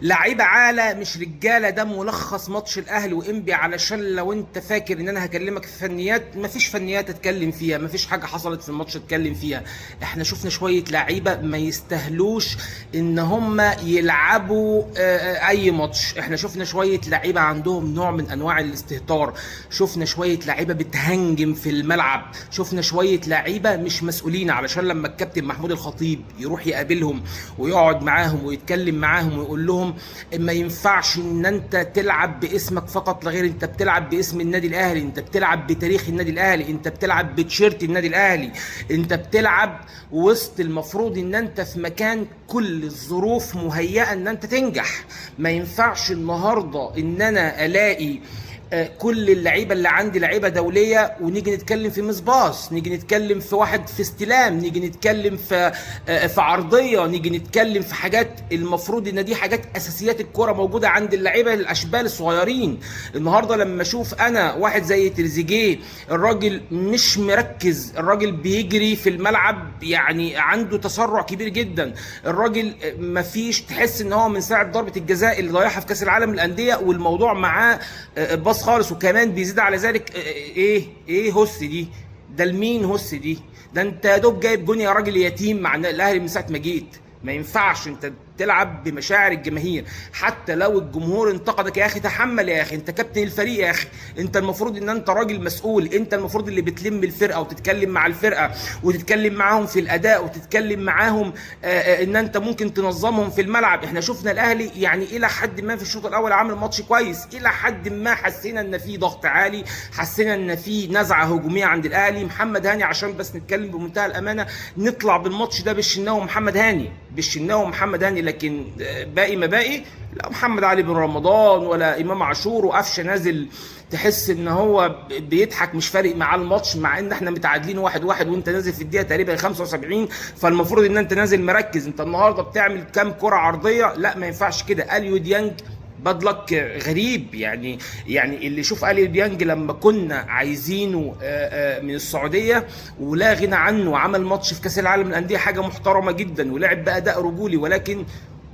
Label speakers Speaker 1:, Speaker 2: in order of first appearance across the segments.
Speaker 1: لعيبة عالة مش رجاله. ده ملخص ماتش الاهلي وانبي. علشان لو انت فاكر ان انا هكلمك في فنيات، مفيش فنيات اتكلم فيها، مفيش حاجة حصلت في الماتش اتكلم فيها. احنا شفنا شوية لعيبة ما يستاهلوش ان هم يلعبوا اي ماتش. احنا شفنا شوية لعيبة عندهم نوع من انواع الاستهتار، شفنا شوية لعيبة بتهنجم في الملعب، شفنا شوية لعيبة مش مسؤولين. علشان لما الكابتن محمود الخطيب يروح يقابلهم ويقعد معاهم ويتكلم معاهم ويقول لهم ما ينفعش ان انت تلعب باسمك فقط لا غير، انت بتلعب باسم النادي الاهلي، انت بتلعب بتاريخ النادي الاهلي، انت بتلعب بتشيرت النادي الاهلي، انت بتلعب وسط، المفروض ان انت في مكان كل الظروف مهيئة ان انت تنجح. ما ينفعش النهارده ان انا الاقي كل اللعيبة اللي عندي لعيبة دولية، ونيجي نتكلم في miss pass، نيجي نتكلم في واحد في استلام، نيجي نتكلم في عرضية، نيجي نتكلم في حاجات المفروض ان دي حاجات اساسيات الكورة موجودة عند اللعيبة الاشبال الصغيرين. النهارده لما اشوف انا واحد زي تريزيجيه، الراجل مش مركز، الراجل بيجري في الملعب، يعني عنده تسرع كبير جدا، الراجل مفيش، تحس ان هو من ساعة ضربه الجزاء اللي ضيعها في كاس العالم للاندية والموضوع معاه باص خالص. وكمان بيزيد على ذلك ايه هس دي، ده لمين هس دي؟ ده انت يا دوب جايب جون يا راجل يتيم مع الاهلي من ساعة ما جيت. ما ينفعش انت تلعب بمشاعر الجماهير، حتى لو الجمهور انتقدك يا اخي تحمل يا اخي، انت كابتن الفريق يا اخي، انت المفروض ان انت راجل مسؤول، انت المفروض اللي بتلم الفرقة وتتكلم مع الفرقة وتتكلم معاهم في الاداء وتتكلم معاهم ان انت ممكن تنظمهم في الملعب. احنا شفنا الاهلي يعني الى حد ما في الشوط الاول عامل ماتش كويس، الى حد ما حسينا ان في ضغط عالي، حسينا ان في نزعه هجومية عند الاهلي. محمد هاني عشان بس نتكلم بمنتهى الامانة، نطلع بالماتش ده بالشناوي ومحمد هاني، بالشناوي ومحمد هاني، لكن باقي ما باقي، لا محمد علي بن رمضان ولا امام عاشور وقفشه نازل تحس ان هو بيضحك، مش فارق معاه الماتش، مع ان احنا متعادلين 1-1 وانت نازل في الدقيقة تقريبا 75، فالمفروض ان انت نازل مركز. انت النهارده بتعمل كام كره عرضية؟ لا ما ينفعش كده. اليو ديانج bad luck غريب، يعني اللي يشوف اليو ديانج لما كنا عايزينه من السعودية ولا غنى عنه، وعمل ماتش في كاس العالم للاندية حاجة محترمه جدا ولعب باداء رجولي، ولكن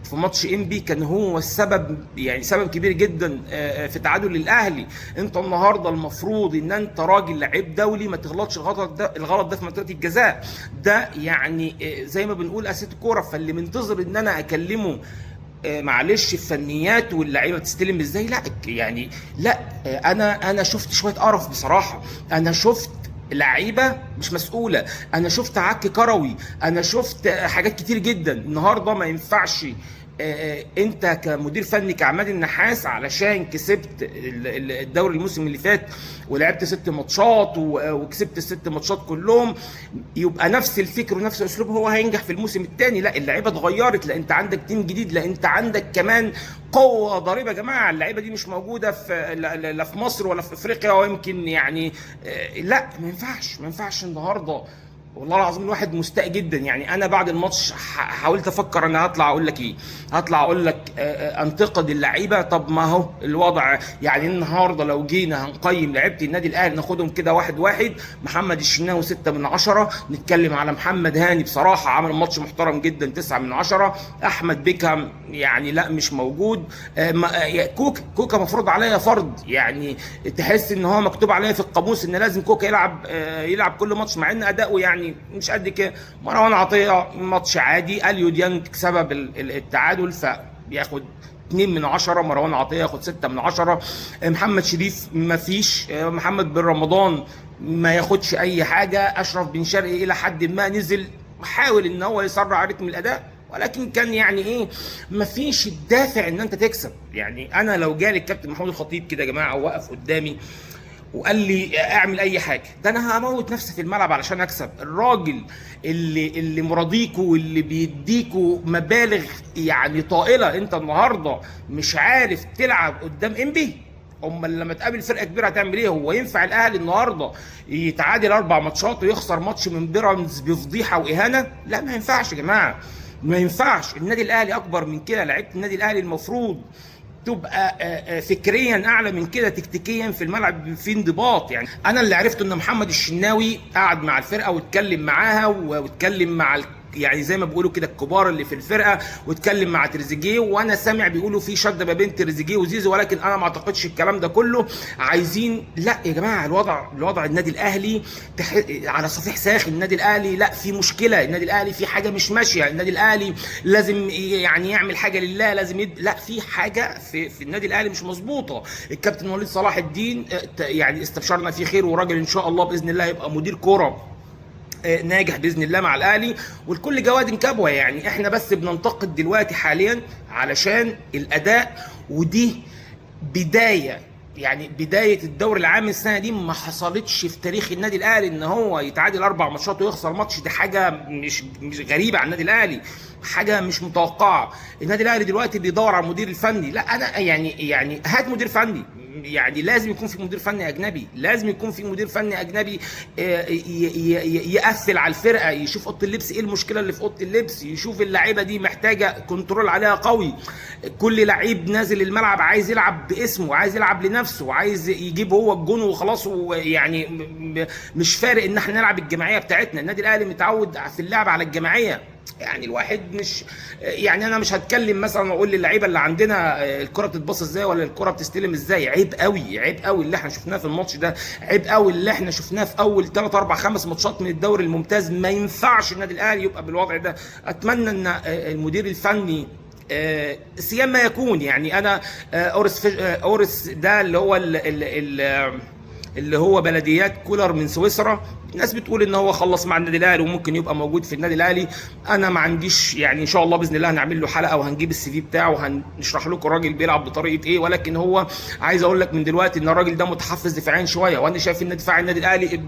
Speaker 1: في ماتش انبي كان هو السبب، يعني سبب كبير جدا في تعادل الاهلي. انت النهارده المفروض ان انت راجل لعيب دولي، ما تغلطش الغلط ده في منطقة الجزاء ده، يعني زي ما بنقول اساسيات الكورة. فاللي منتظر ان انا اكلمه معلش الفنيات واللعيبة بتستلم ازاي، لا يعني لا، انا شفت شوية قرف بصراحة، انا شفت لعيبة مش مسؤولة، انا شفت عك كروي، انا شفت حاجات كتير جدا النهارده. ما ينفعش انت كمدير فني كعماد النحاس، علشان كسبت الدوري الموسم اللي فات ولعبت 6 ماتشات وكسبت ال6 ماتشات كلهم، يبقى نفس الفكر ونفس الاسلوب هو هينجح في الموسم الثاني. لا، اللعيبة اتغيرت، لا انت عندك team جديد، لا انت عندك كمان قوة ضريبة يا جماعة. اللعيبة دي مش موجودة في لا في مصر ولا في افريقيا، ويمكن يعني لا ما ينفعش، ما ينفعش النهارده والله العظيم الواحد مستاء جدا. يعني انا بعد الماتش حاولت افكر انا هطلع اقول لك ايه، هطلع اقول لك انتقد اللعيبة. طب ما هو الوضع يعني النهارده لو جينا هنقيم لعيبة النادي الاهلي ناخدهم كده واحد واحد، محمد الشناوي 6 من 10، نتكلم على محمد هاني بصراحة عمل ماتش محترم جدا 9 من 10، احمد بيكهام يعني لا مش موجود، كوكا مفروض عليا فرض، يعني تحس ان هو مكتوب عليا في القاموس ان لازم كوكا يلعب كل ماتش، مع ان اداؤه يعني مش قد كده. مروان عطية ماتش عادي، اليو ديانج سبب التعادل فبياخد 2 من 10، مروان عطية ياخد 6 من 10، محمد شريف ما فيش، محمد بن رمضان ما ياخدش اي حاجة، اشرف بن شرقي الى حد ما نزل حاول ان هو يسرع رتم الاداء، ولكن كان يعني ايه ما فيش الدافع ان انت تكسب. يعني انا لو جالي الكابتن محمود الخطيب كده يا جماعة ووقف قدامي وقال لي اعمل اي حاجة، ده انا هموت نفسي في الملعب علشان اكسب. الراجل اللي مرضيكوا واللي بيديكوا مبالغ يعني طائلة، انت النهارده مش عارف تلعب قدام انبي، امال لما تقابل فرقه كبيرة هتعمل ايه؟ هو ينفع الاهلي النهارده يتعادل 4 ماتشات ويخسر ماتش من بيراميدز بفضيحه واهانه؟ لا ما ينفعش يا جماعة، ما ينفعش. النادي الاهلي اكبر من كده، لعيبة النادي الاهلي المفروض تبقى فكريا اعلى من كده، تكتيكيا في الملعب في انضباط. يعني انا اللي عرفته ان محمد الشناوي قعد مع الفرقة واتكلم معاها واتكلم مع يعني زي ما بيقولوا كده الكبار اللي في الفرقة، واتكلم مع تريزيجيه، وانا سامع بيقولوا في شده ما بين تريزيجيه وزيزو، ولكن انا ما اعتقدش الكلام ده كله. عايزين، لا يا جماعة، الوضع النادي الاهلي على صفيح ساخن. النادي الاهلي لا في مشكلة، النادي الاهلي في حاجة مش ماشية، النادي الاهلي لازم يعني يعمل حاجة لله، لازم لا في حاجة في النادي الاهلي مش مظبوطة. الكابتن وليد صلاح الدين يعني استبشرنا فيه خير، وراجل ان شاء الله باذن الله يبقى مدير كورة ناجح باذن الله مع الاهلي، والكل جواد كبوة. يعني احنا بس بننتقد دلوقتي حاليا علشان الاداء، ودي بداية، يعني بداية الدوري العام السنة دي ما حصلتش في تاريخ النادي الاهلي ان هو يتعادل 4 ماتشات ويخسر ماتش. دي حاجة مش غريبة على النادي الاهلي، حاجة مش متوقعه. النادي الاهلي دلوقتي بيدور على المدير الفني. لا انا يعني هات مدير فني، يعني لازم يكون في مدير فني اجنبي، لازم يكون في مدير فني اجنبي يقفل على الفرقة، يشوف اوضة اللبس ايه المشكلة اللي في اوضة اللبس، يشوف اللعيبة دي محتاجه control عليها قوي. كل لعيب نازل الملعب عايز يلعب باسمه، عايز يلعب لنفسه، عايز يجيب هو الجون وخلاص، ويعني مش فارق ان احنا نلعب الجماعية بتاعتنا. النادي الاهلي متعود في اللعب على الجماعية. يعني الواحد مش، يعني انا مش هتكلم مثلا واقول للعيبة اللي عندنا الكره بتتباص ازاي ولا الكره بتستلم ازاي. عيب قوي، عيب قوي اللي احنا شفناه في الماتش ده، عيب قوي اللي احنا شفناه في اول 3 4 5 ماتشات من الدوري الممتاز. ما ينفعش النادي الاهلي يبقى بالوضع ده. اتمنى ان المدير الفني سيما ما يكون، يعني انا اورس ده اللي هو اللي هو بلديات كولر من سويسرا، الناس بتقول ان هو خلص مع النادي الاهلي وممكن يبقى موجود في النادي الاهلي. انا ما عنديش، يعني ان شاء الله باذن الله هنعمل له حلقة وهنجيب ال CV بتاعه وهنشرح لكم الراجل بيلعب بطريقة ايه، ولكن هو عايز اقول لك من دلوقتي ان الراجل ده متحفظ دفاعيا شوية، وانا شايف ان دفاع النادي الاهلي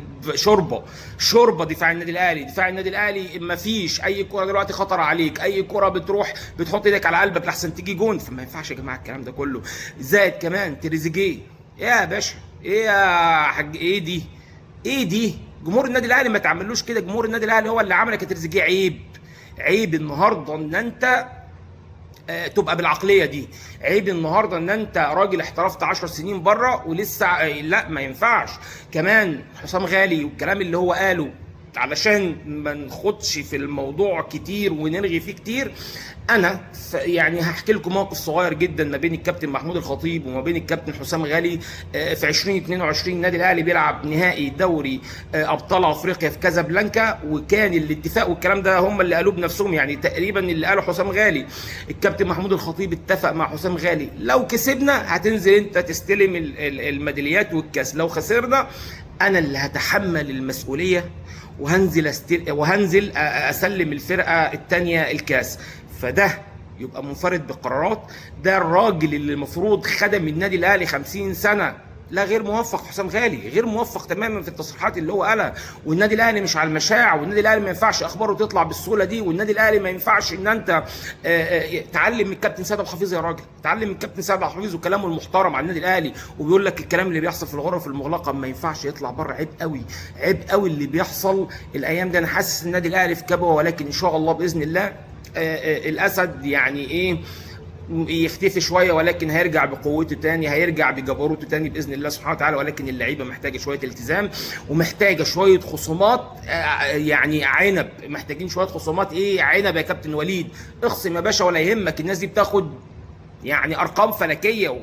Speaker 1: شوربة دفاع النادي الاهلي. دفاع النادي الاهلي ما فيش اي كره دلوقتي خطر عليك، اي كره بتروح بتحط ايدك على قلبك لحسن تيجي جون. فما ينفعش يا جماعة الكلام ده كله. زائد كمان تريزيجيه يا باشا، ايه يا حاج، ايه دي، ايه دي؟ جمهور النادي الاهلي ما تعملوش كده. جمهور النادي الاهلي هو اللي عملك يا تريزيجيه. عيب، عيب النهارده ان انت تبقى بالعقليه دي. عيب النهارده ان انت راجل احترفت 10 سنين بره ولسه لا ما ينفعش. كمان حسام غالي والكلام اللي هو قاله، علشان ما نخدش في الموضوع كتير ونرغي فيه كتير، انا يعني هحكي لكم موقف صغير جدا ما بين الكابتن محمود الخطيب وما بين الكابتن حسام غالي. في 2022 النادي الاهلي بيلعب نهائي دوري ابطال افريقيا في كازابلانكا، وكان الاتفاق والكلام ده هم اللي قالوه بنفسهم، يعني تقريبا اللي قاله حسام غالي، الكابتن محمود الخطيب اتفق مع حسام غالي لو كسبنا هتنزل انت تستلم الميداليات والكاس، لو خسرنا انا اللي هتحمل المسؤولية وهنزل اسلم الفرقة الثانية الكاس. فده يبقى منفرد بقرارات. ده الراجل اللي المفروض خدم النادي الاهلي 50 سنة، لا غير موفق. حسام غالي غير موفق تماما في التصريحات اللي هو قالها، والنادي الاهلي مش على المشاع، والنادي الاهلي ما ينفعش اخباره تطلع بالسهولة دي، والنادي الاهلي ما ينفعش ان انت تعلم من الكابتن سيد عبد الحفيظ يا راجل، تعلم من الكابتن سيد عبد الحفيظ وكلامه المحترم على النادي الاهلي، وبيقول لك الكلام اللي بيحصل في الغرف المغلقة ما ينفعش يطلع بره. عيب قوي، عيب قوي اللي بيحصل الايام دي. انا حاسس النادي الاهلي في كبوة، ولكن ان شاء الله باذن الله الاسد يعني ايه يختفي شوية، ولكن هيرجع بقوته تاني، هيرجع بجبروته تاني باذن الله سبحانه وتعالى. ولكن اللعيبة محتاجه شوية التزام، ومحتاجة شوية خصومات، يعني عنب، محتاجين شوية خصومات. ايه عنب يا كابتن وليد؟ اخصم يا باشا ولا يهمك، الناس دي بتاخد يعني ارقام فلكيه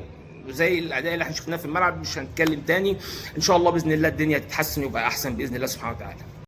Speaker 1: وزي الاداء اللي احنا شفناه في الملعب. مش هنتكلم تاني، ان شاء الله باذن الله الدنيا تتحسن ويبقى احسن باذن الله سبحانه وتعالى.